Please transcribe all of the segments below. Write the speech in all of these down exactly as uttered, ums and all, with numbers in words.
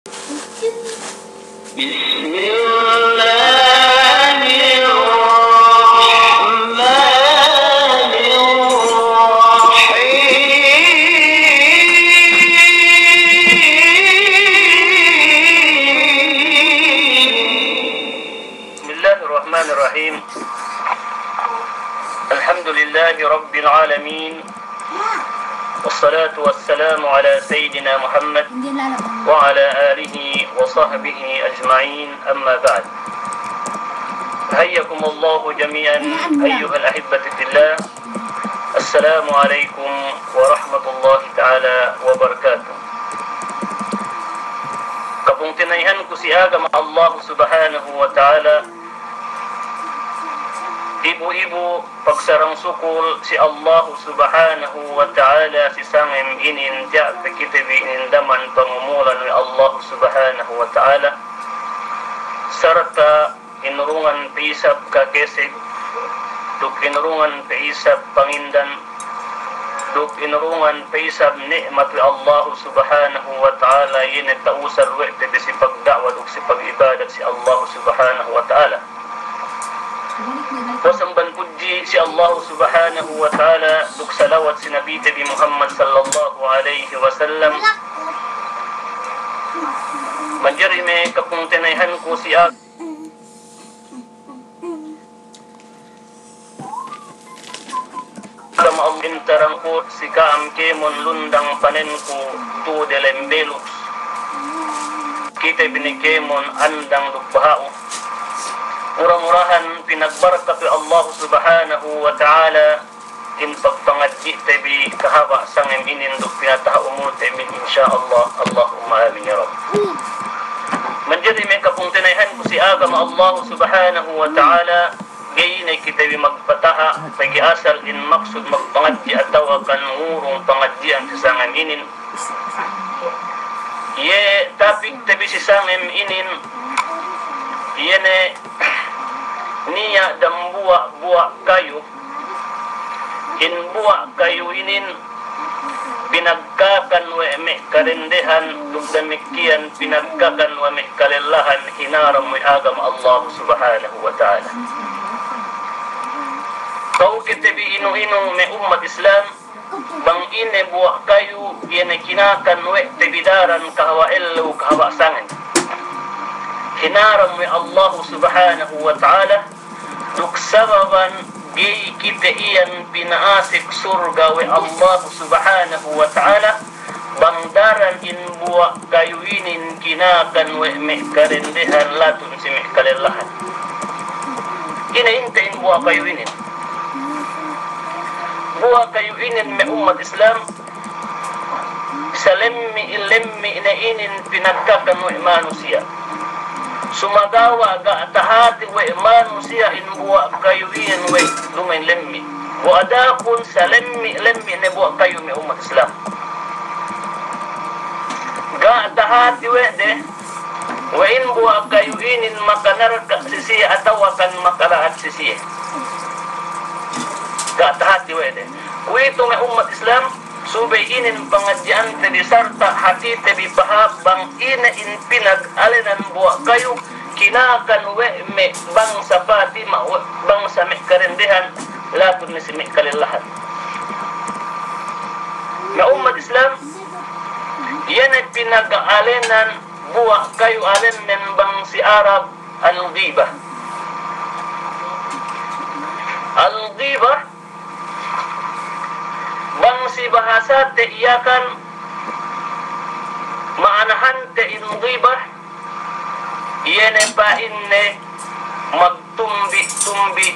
بسم الله الرحمن الرحيم. بسم الله الرحمن الرحيم. الحمد لله رب العالمين. والصلاة والسلام على سيدنا محمد وعلى آله وصحبه أجمعين، أما بعد. حياكم الله جميعا أيها الأحبة في الله. السلام عليكم ورحمة الله تعالى وبركاته. Kapungtina'ihanku si agama Allah Subhanahu wa Ta'ala, ibu-ibu, pagsarang sukul si Allahu Subhanahu wa Ta'ala si sangem inin, tiya' pe kite bi inin daman pangumulan we' Allahu Subhanahu wa Ta'ala, sarta' inurungan pe isab kakeseg, duk inurungan pe isab pangindan, duk inurungan pe isab ni'mat we' Allahu Subhanahu wa Ta'ala, iye ne ta'usal we' te bi si pagda'wa duk si pag'ibadat si Allahu Subhanahu wa Ta'ala. Puwas amban pudji si Allahu Subhanahu wa Ta'ala, duk salawat si Nabite bi Muhammad sallallahu alaihi wasallam. Manjari me' kapungtina'ihanku si ag- Kama Allah intarangku si ka'am kēmon lundang panenku tu'u delem belus. Kite bi ne kēmon andang duk baha'u. Mura-murahan pinagbarkat we' Allah Subhanahu wa Ta'ala in pagpangadji' te bi kahaba' sangem inin duk pinataha' umul te bi, insya Allah. Allahumma amin ya Rabb. Manjari me' kapungtina'ihanku si agama Allah Subhanahu wa Ta'ala, ga'i ne kite bi magpataha', pegge' asal in maksud magpangadji' atawa kan ngurung pangadji'an si sangem inin. Iye tapik te bi si sangem inin, iye ne niya' dambuwa'-buwa' kayu. In buwa' kayu inin pinagkakan we' me' kadendehan, duk damikkiyan pinagkakan we' me' kalellahan, hinaram we' agama Allah Subhanahu wa Ta'ala. Ka'u kite bi inu-inu me' ummat Islam, bang ine buwa' kayu iye ne kinakan we' te bi daran kahaba' ellew kahaba' sangem. Hinaram we' Allah Subhanahu wa Ta'ala, duk sababan ga'i kite iyan pina'asek surga' we' Allah Subhanahu wa Ta'ala, bang daran in buwa' kayu inin kinakan we' me' kadendehan latun si me' kalellahan. Ine inte in buwa' kayu inin? Buwa' kayu inin me' ummat Islam, salemmi'-lemmi' ne inin pinagkakan we' manusiya'. Sumagawa' ga' tahati we' manusiya' in buwa' kayu inin we' duma'in lemmi'. Bu adapun salemmi'-lemmi' ne buwa' kayu me' ummat Islam, ga' tahati we' de we' in buwa' kayu inin makanarka' si siye atawa kan makala'at si siye. Ga' tahati we' de. Kuwe'itu me' ummat Islam, subey inin pangadji'ante bi sarta' hatite bi pahāp bang ine in pinagalenan buwa' kayu kinakan we' me' bangsa Fatima, we' bangsa me' kadendehan, latun ne si me' kalellahan. Me' ummat Islam, iye ne pinagalenan buwa' kayu alennen bang si Arab al-ghibah. Al-ghibah, bang si bahasate Yakan, ma'anahante in ghibah, iye ne pa'inne magtumbi'-tumbi'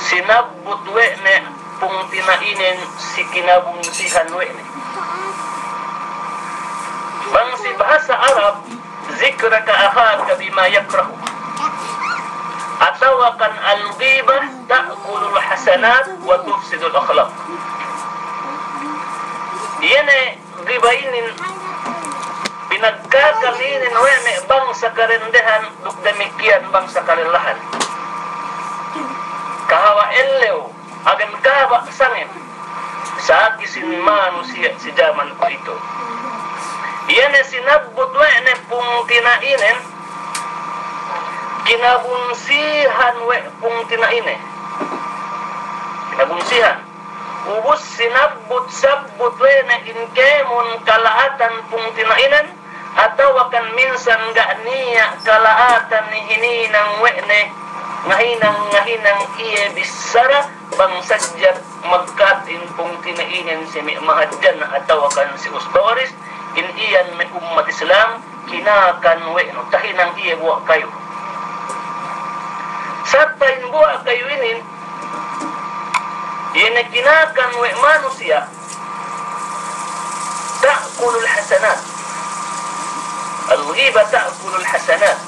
sinabbut we' ne pungtina'inen si kinabungsihan we' ne. Bang si bahasa Arab, ذكرك أخاك بما يكره. Atawa kan al-ghibah ta'kulul hasanat wa tufsidul akhlaq. Iye ne ghibah inin, pinagkakan inin we' me' bangsa kadendehan duk damikkiyan bangsa kalellahan. Kahaba' ellew, agen kahaba' sangem, saki sin manusiya' si jaman kuwe'itu. Iye ne sinabbut we' ne pung inin, kinabunsihan we' pungtina'ine. Kinabunsihan. Ubus sinabbut-sabbut we' ne in kēmon kala'atan pungtina'inen, atawakan minsan ga' niya' kala'atan hininang we' ne, ngahinang-ngahinang iye bissara, bang sadja magka'at in pungtina'inen si me' mahadjana atawakan si usba waris, in iyan me' ummat Islam, kinakan we' nu, tahinang iye buwa' kayu. Sarta' in buwa' kayu inin, iye ne kinakan we' manusiya', ta'kulul hasanat. Al-ghibah ta'kulul hasanat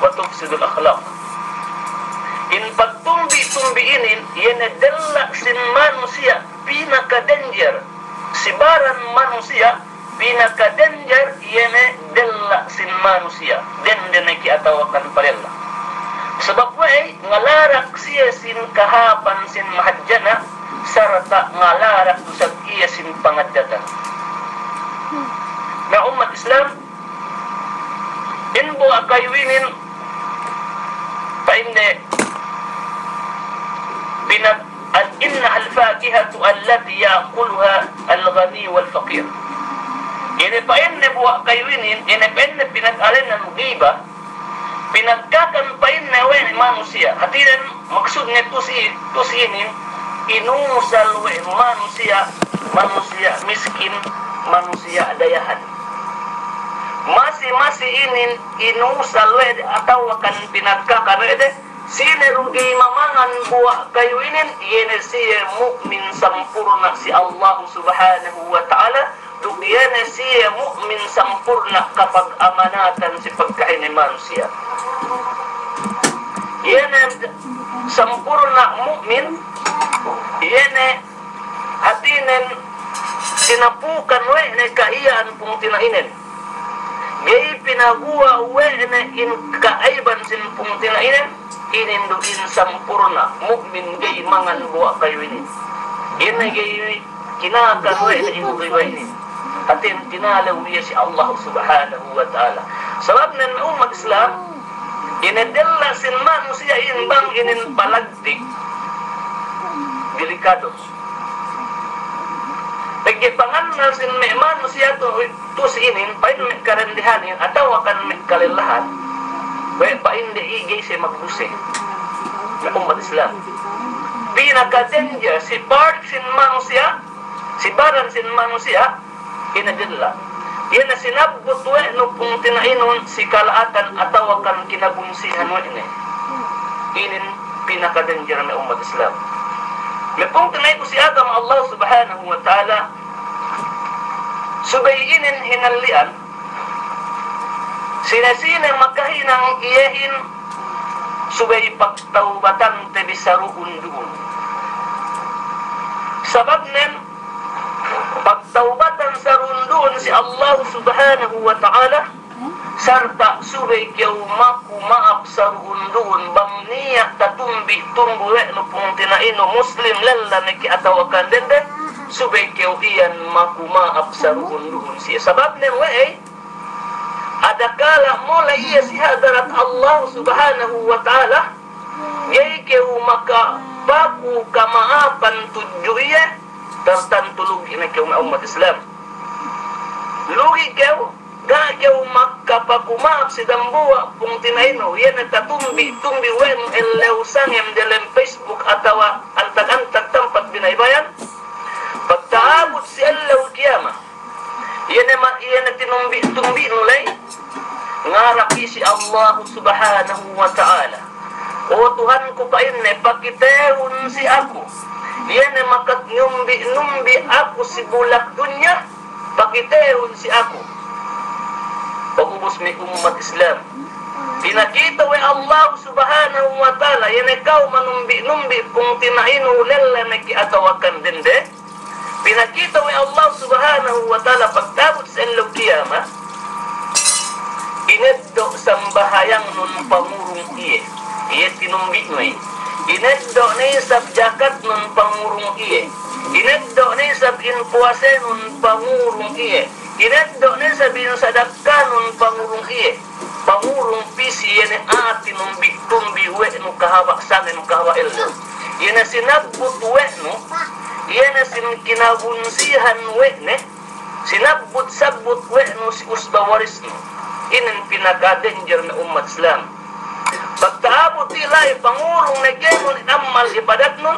wa tufsidul akhlaq. In pagtumbi'-tumbi' inin, iye ne della' sin manusiya', pinaka-danger si baran manusiya', pinaka-danger iye ne della' sin manusiya', dende ne ke atawakan padella'. Sabab we'ey, ngalarak siye sin kahāpan sin mahadjana, sarta' ngalarak du isab iye sin pangaddatan. Na, ummat Islam, in buwa' kayu inin, pa'inde pinag-, al-, innahal fakihatu allati ya'kuluhal ghani wal faqir. Ine pa'inne buwa' kayu inin, ine pa'inne pinagalenan ghibah, pinagkakan pa'inne we' manusiya'. Hātinen maksudne tu'u si, tu'u si inin, inusal we' manusiya', manusiya' miskin, manusiya' dayahan. Masi-masi inin inusal we' de atawakan pinagkakan we' de, sine du ga'i mamangan buwa' kayu inin, iye ne siye mu'min sampurna' si Allahu Subhanahu wa Ta'ala, duk iye ne siye mu'min sampurna' kapag-amanatan si pagkahine manusiya'. Iye ne sampurna' mu'min, iye ne hātinen sinapukan we' ne ka'iya'an pungtina'inen. Ga'i pinaguwa' we' ne in ka'ayban sin pungtina'inen, inin du in sampurna' mu'min ga'i mangan buwa' kayu inin. Iye ne ga'i kinakan we' ne in ghibah inin. Hātinen tinalew iye si Allah Subhanahu wa Ta'ala. Sababnen me' ummat Islam, ine della' sin manusiya' in bang inin palagtik, delikado. Pegge' pangannal sin me' manusiya' tu'u, tu'u si inin, pa'in me' karendehanin, atawakan me' kalellahan, we' pa'inde i ga'i siye magduse. Me' ummat Islam, pinaka-danger si part sin manusiya', si baran sin manusiya', ine della'. Iye ne sinabbut we' nu pungtina'inun si kala'atan atawakan kinabunsihan we' ne. Inin pinaka-danger me' ummat Islam. Me' pungtina'iku si agama Allah Subhanahu wa Ta'ala, subey inin hinalli'an, sine-sine makahinang iyehin, subey pagtawbatante bi saru'un-du'un. Sababnen, pagtawbatan saru'un-du'un si Allah Subhanahu wa Ta'ala, sarta' subey kew maku ma'ap saru'un-du'un, bang niya' tatumbi'-tumbi' we' nu pungtina'inu muslim lella ne ke atawakan dende, subey kew iyan maku ma'ap saru'un-du'un siye. Sababnen we'ey, adakala' mole' iye si hadarat Allah Subhanahu wa Ta'ala, ga'i kew makapaku kama'apan tudju iye, tartantu lugi' ne kew me' ummat Islam. Lugi' kew, ga' kew makapaku ma'ap si dambuwa' pungtina'inu, iye ne tatumbi'-tumbi' we' nu ellew sangem delem Facebook atawa antag-antag tampat binaybayan, pagta'abut si ellew kiyama. Iye ne ma-, iye ne tinumbi'-tumbi'nu ley, ngarap isi Allahu Subhanahu wa Ta'ala. O Tuhanku, pa'inne, pakitehun si aku. Iye ne makanyumbi'-numbi' aku si bulak dunya, pakitehun si aku. Pag'ubus me' ummat Islam, pinakite' we' Allahu Subhanahu wa Ta'ala, iye ne kew manumbi'-numbi' pungtina'inu lella ne ke atawakan dende, pinakite' we' Allah Subhanahu wa Ta'ala pagta'abut si ellew kiyama, ineddo' sambahayangnun pangurung iye, iye tinumbi'nu iye. Ineddo' ne isab jakatnun pangurung iye. Ineddo' ne isab in puwasenun pangurung iye. Ineddo' ne isab in sadakkanun pangurung iye. kahaba' sangem kahaba' ellew. Iye ne sinabbut we' nu, iye ne sin kinabunsihan we' ne, sinabbut-sabbut we' nu si usba waris nu. Inin pinaka-danger me' ummat Islam. Pagta'abut i la'i pangurung ne kēmon in ammal ibadat nun,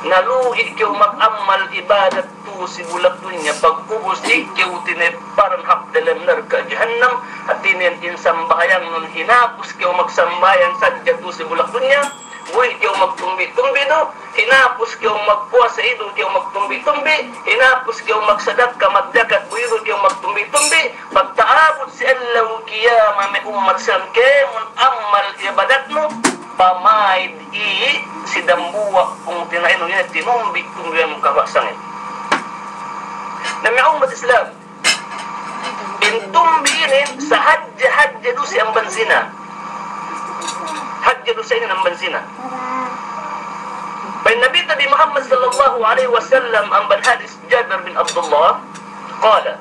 na lugi' kew mag-ammal ibadat tu'u si bulak dunya, pagkubus i kew tineparan hap dalem narka' jahannam. Hātinen in sambahayang nun hinapus kew magsambahayang sadja tu'u si bulak dunya, bu i kew magtumbi'-tumbi' du, hinapus kew magpuwasa i du kew magtumbi'-tumbi', hinapus kew magsadaka magjakat bu i du kew magtumbi'-tumbi', pagta'abut si ellew kiyama me' ummat Islam kēmon ammal ibadat nu, pamaid i si dambuwa' pungtina'inu iye ne tinumbi'-tumbi' we' nu kahaba' sangem. Na me' ummat Islam, in tumbi' inin sahadje-hadje duse amban zina. Hadje duse inin amban zina. Pa'in Nabi te bi Muhammad sallallahu alaihi wasallam amban hadis Jabir bin Abdullah, qala,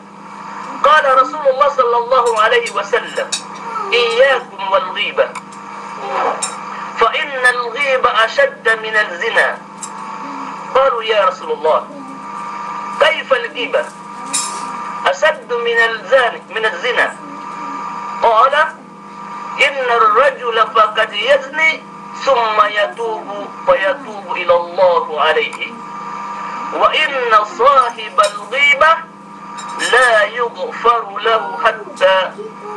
قال رسول الله صلى الله عليه وسلم: إياكم والغيبة، فإن الغيبة أشد من الزنا. قالوا: يا رسول الله، كيف الغيبة أشد من الزنا، من الزنا؟ قال: إن الرجل فقد يزني ثم يتوب فيتوب إلى الله عليه، وإن صاحب الغيبة لا يغفر له حتى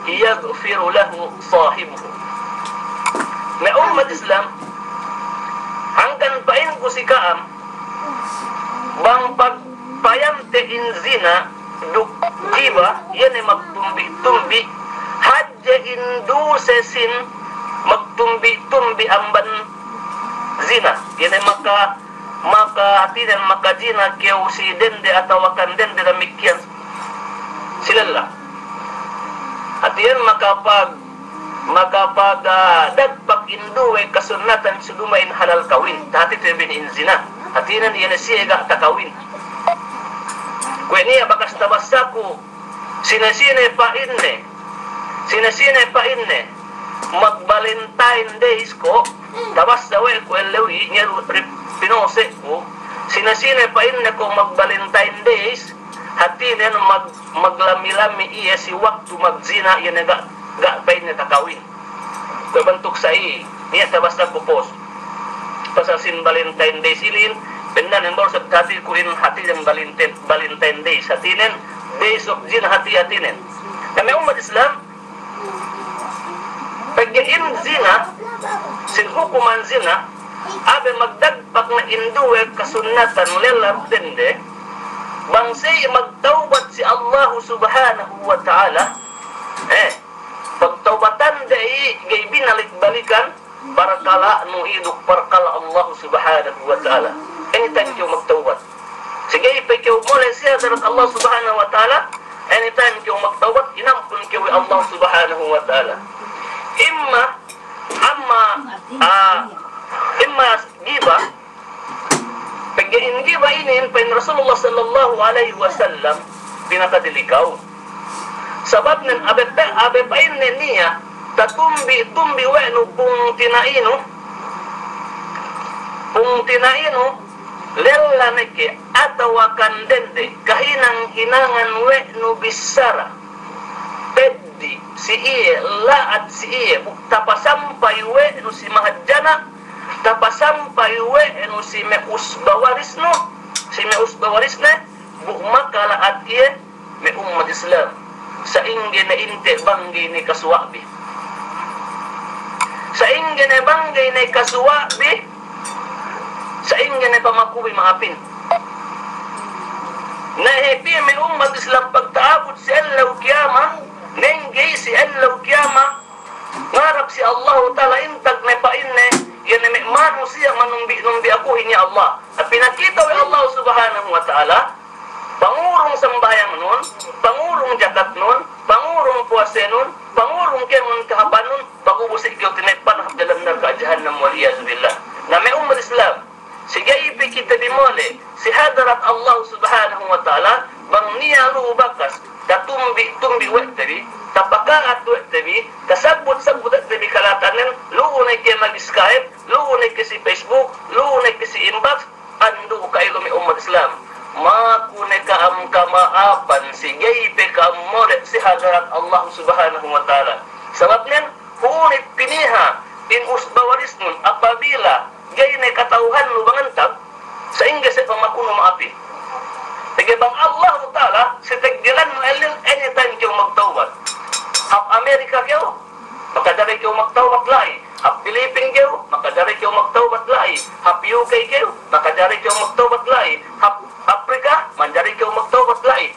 يغفر له صاحبه. Me' ummat Islam, hangkan pa'inku si ka'am, bang pag-, payamte in zina duk giba, iye ne magtumbi'-tumbi', hadje in duse sin magtumbi'-tumbi' amban zina, iye ne maka maka hātinen makajina kew si dende atawa kan dende damikkiyan si lella. Hātinen makapag-, makapag-, ah, dagpak in duwe kasunnatan si duma'in halal kawin. Tahāti te bi in zina. Hātinen iye ne siye ga' takawin. Kuwe' niya' bakas tabassaku, sine-sine pa'inne, sine-sine pa'inne, mag-Valentine Days ko', tabassa we' ku ellew i', niya' du rip-, pinose'ku, sine-sine pa'inne ko' mag-Valentine Days, hātinen mag-, maglami-lami iye si waktu magzina, iye ne ga', ga' pa'inne takawin. Kuwe' bantuk sa'i, niya' tabassaku post. Pasal sin Valentine Days inin, bennal ne baru sa tahātiku in hātinen Valentine, Valentine Days, hātinen Days of Zina hāti, hātinen. Na me' ummat Islam, pegge' in zina, sin hukuman zina, abe magdagpak ne in duwe kasunnatan lella duk dende, bang siye magtawbat si Allahu Subhanahu wa Ta'ala, eh, pagtawbatan de i ga'i binalik-balikan, parkala' nu i duk parkala' Allah Subhanahu wa Ta'ala. Anytime kew magtawbat. Sige, pe kew mole' si hadarat Allah Subhanahu wa Ta'ala, anytime kew magtawbat, inampun kew we' Allah Subhanahu wa Ta'ala. Imma, amma, ah, imma giba, Pegge' in giba inin, pa'in Rasulullah sallallahu alaihi wasallam, pinakadelikaw. Sababnen abe pe-, abe pa'inne niya', tatumbi'-tumbi' we' nu pungtina'inu, pungtina'inu, lella ne ke, atawa kan dende, kahinang-hinangan we' nu bissara. Peddi' si iye, la'at si iye, bu tapasampay we' nu si mahadjana', tapasampay we' nu si me' usba waris nu, si me' usba waris ne, bu makala'at iye me' ummat Islam. Sa'ingge ne inte' bang ga'i ne kasuwa' bi. Sa'ingge ne bang ga'i ne kasuwa' bi, sa'ingge ne pamaku bi ma'apin. Na hep iye me' ummat Islam pagta'abut si ellew kiyama, nengge si ellew kiyama, ngarap si Allahu Ta'ala intag ne pa'inne, iye ne me' manusiya' manumbi'-numbi' akuhin ya Allah. Na pinakita we' Allah Subhanahu wa Ta'ala, pangurung sambahayang nun, pangurung jakat nun, pangurung puwase nun, pangurung kēmon kahāpan nun, pagubus i' kew tinepan hap dalem narka' jahannam wal iyazu billah. Na me' ummat Islam, Sige, ipe kite bi mole' si hadarat Allah Subhanahu wa Ta'ala, bang niya' lu'u bakas tatumbi'-tumbi' we' te bi, tapaka'at we' te bi, tasabbut-sabbut we' te bi kala'atanen, lu'u ne ke mag-Skype, lu'u pama'apan si ga'i pe kam mole' si hadarat Allah Subhanahu wa Ta'ala. Sabab nen, hunit piniha in usba warisnun apabila ga'i ne kata'uhannu bang antag, sa'ingge sa' pamakunu ma'apin. Pegge' bang Allahu Ta'ala, si teggelannu ellin, anytime kew magtawbat. Hap Amerika kew, makajari kew magtawbat la'i. Hap Pilipin kew, makajari kew magtawbat la'i. Hap U K kew, makajari kew magtawbat la'i. Hap Aprika, manjari kew magtawbat la'i.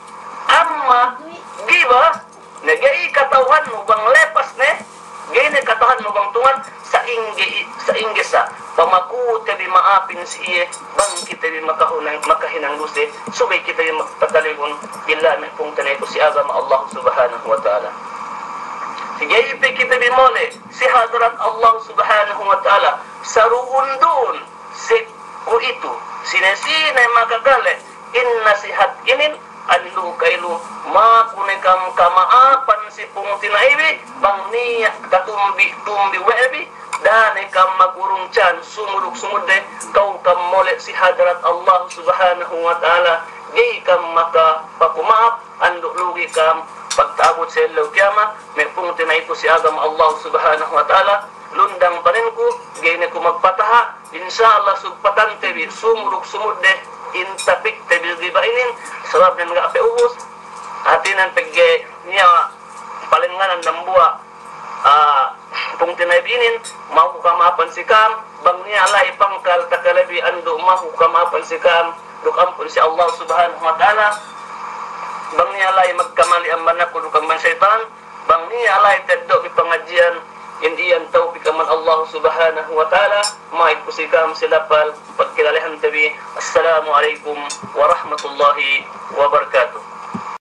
Amma, giba, ne ga'i kata'uhannu bang lepas ne, ga'i ne kata'uhannu bang tungan, sa'ingge, sa'ingge sa', pamakute bi ma'apin si iye, bang kite bi makahunang, makahinang duse, subey kite bi magpatalihun, illa me' pungtina'iku si agama Allah Subhanahu wa Ta'ala. Si ga'i pe kite bi mole' si hadarat Allah Subhanahu wa Ta'ala, saru'un duun, si kuwe'itu, sine-sine makakale in nasihat inin, andu' ka'ilu, maku ne kam kama'apan si pungtina'i bi, bang niya' katumbi-tumbi we' bi, da'a ne kam magurung can, sumuduk-sumudde, kew kam mole' si hadarat Allah Subhanahu wa Ta'ala, ga'i kam makapakuma'ap, andu' lugi' kam pagta'abut si ellew kiyamat, me' pungtina'iku si agama Allah Subhanahu wa Ta'ala, lundang paninku, ga'i ne ku magpataha', insya Allah sugpatante bi, sumuduk-sumudde, in tapikte bi giba inin, sabab nen ga' pe ubus, hātinen pegge' niya' palengnganan dambuwa', ah, pungtina'i bi inin, maku kama'apan si kam, bang niya' la'i pangkal takale bi andu' maku kama'apan si kam, duk ampun si Allah Subhanahu wa Ta'ala, bang niya' la'i magkamali amban aku duk amban seyitan, bang niya' la'i teddo' bi pangadji'an, in iyan tawpik amban Allah Subhanahu wa Ta'ala, ma'id ku si kam si lapal pagkilalehante bi. Assalamu alaikum warahmatullahi wabarakatuh.